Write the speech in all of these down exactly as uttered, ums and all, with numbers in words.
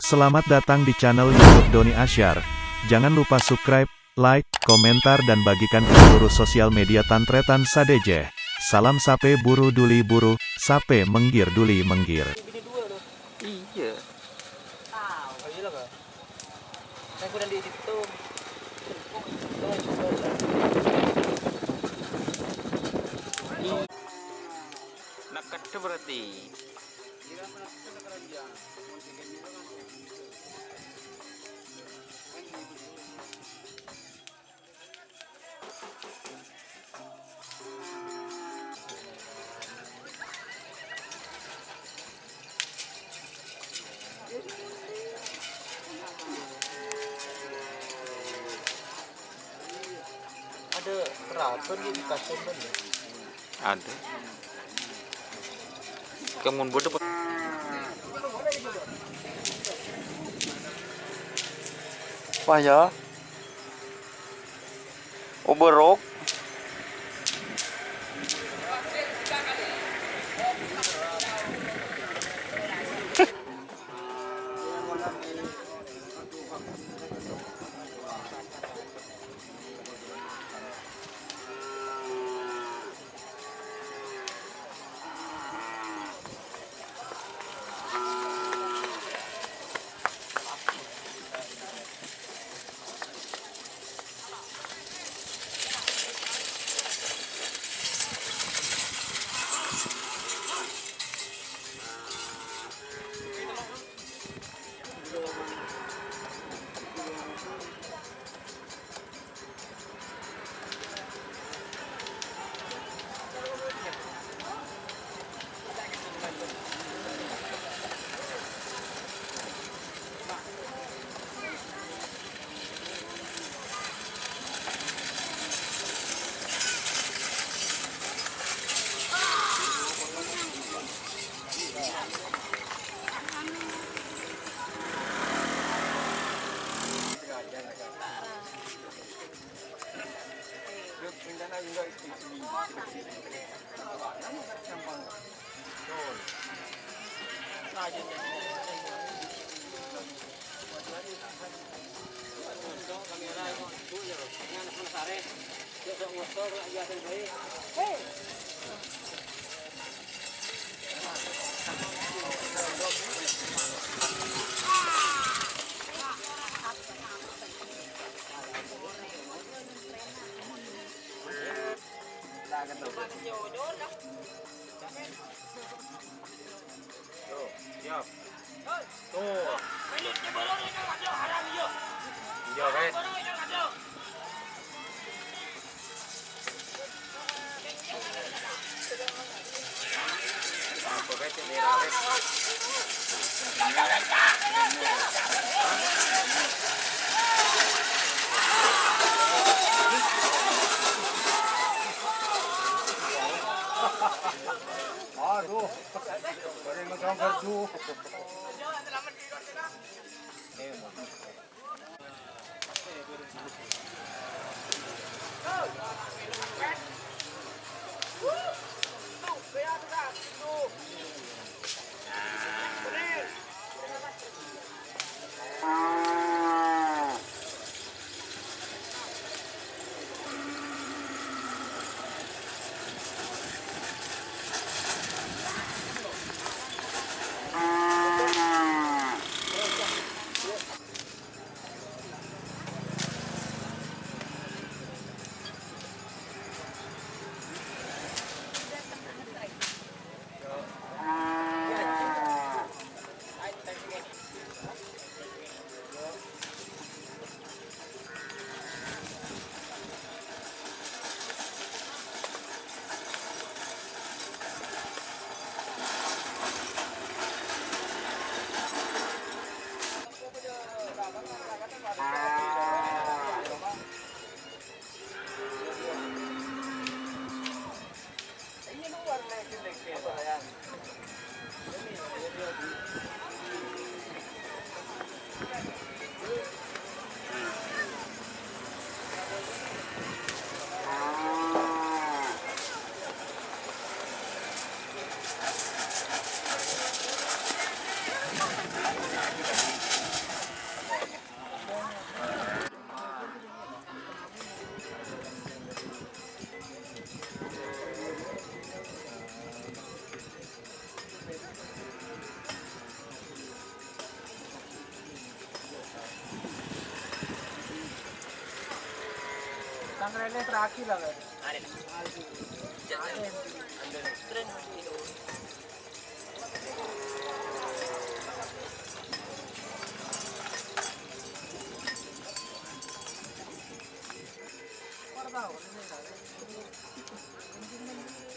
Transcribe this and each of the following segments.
Selamat datang di channel YouTube Doni Asyar. Jangan lupa subscribe, like, komentar, dan bagikan ke seluruh sosial media tan-tarètan sadhâjâ. Salam sapè buru duli buru, sapè mèngghir duli mèngghir. Iyâ. Nèka berarti. Ada keraton di kasur kan ya? Ada. Kamu bodoh, Pak. Wah, ya. Oberok. Tuh, siap. Tuh. Iya, guys. Aduh, bareng ngesambar, duh. Rene terakhir lah, Bang.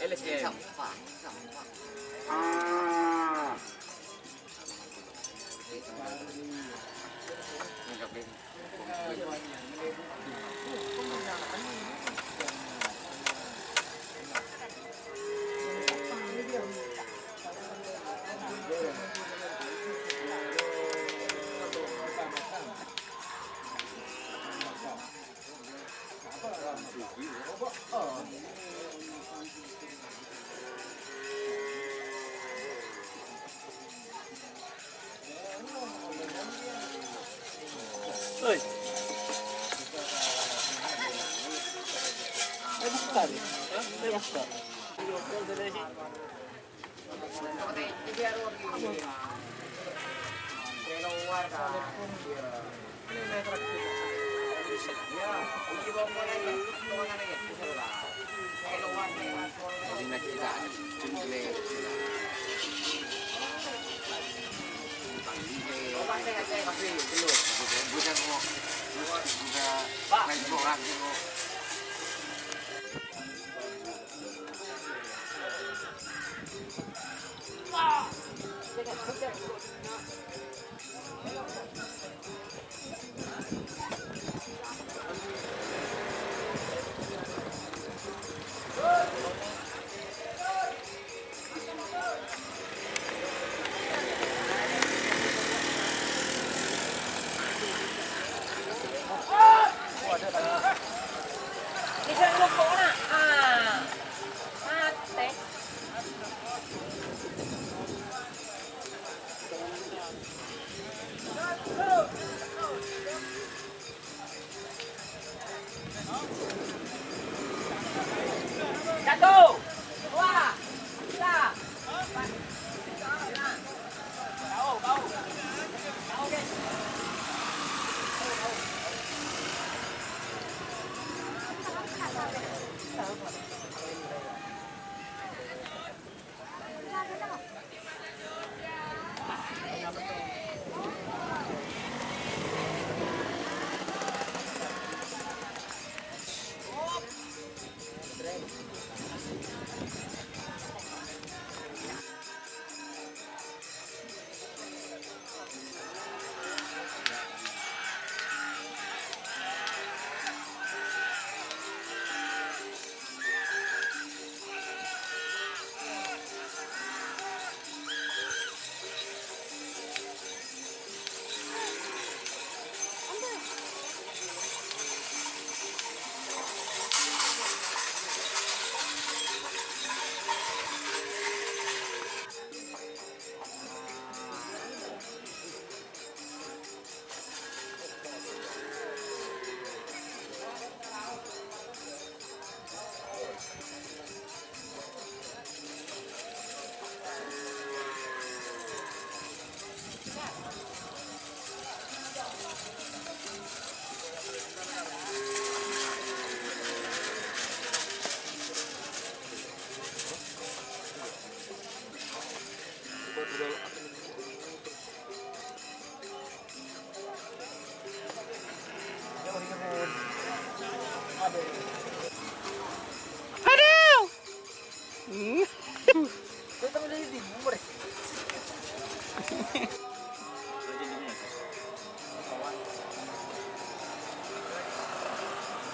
L S M. Oi. Eh, bukan. Eh, bukan. Aduh!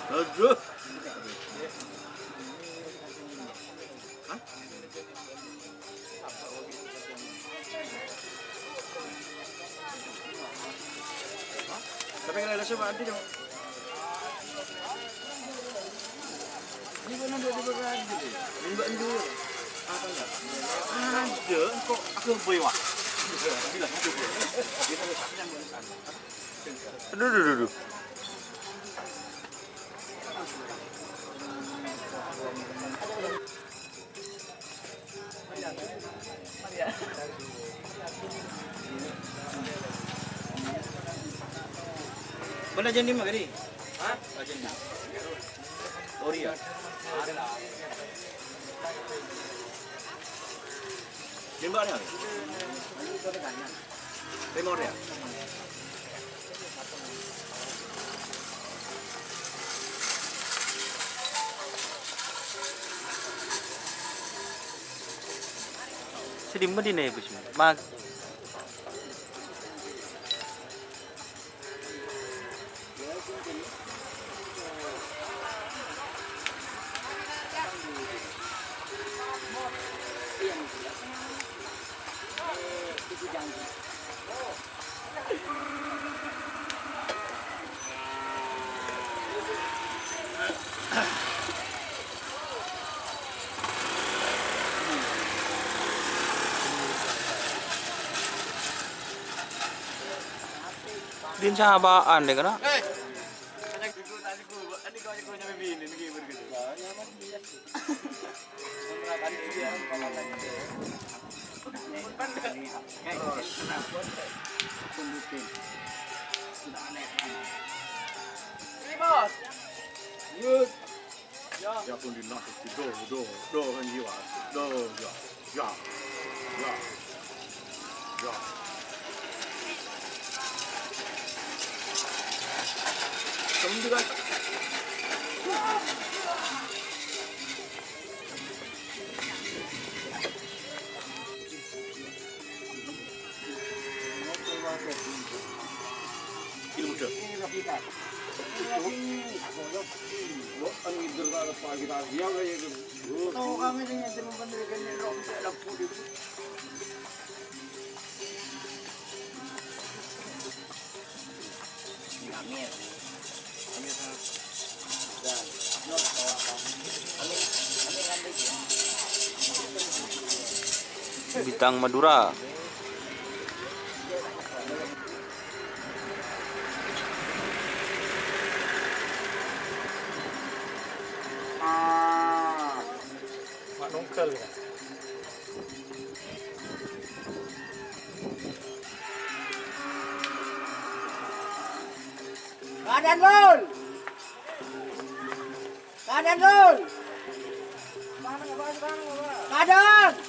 Aduh. Hah? Tapi kalau ada coba nanti dong. Ini gua nanduk di bawah gitu. Ini mbak dulu. Apa enggak? Ada, kok aku boy wah. Bilang itu boy. Dia tahu siapa yang mau sana. Aduh, aduh, aduh, aduh. Mana jadi mah tadi? Hah? Jadi. Timor ya? Sè dimma dinna, Gus? Mag- Din sabâ'ân deh, kana? Ya pun dinna', do, do, do, kan jiwa. Do, ya, ya, ya, ya. Kamu juga. Bintang Madura. Mak nongkel ya. Kadan, Lul! Kadan, Lul! Kadan!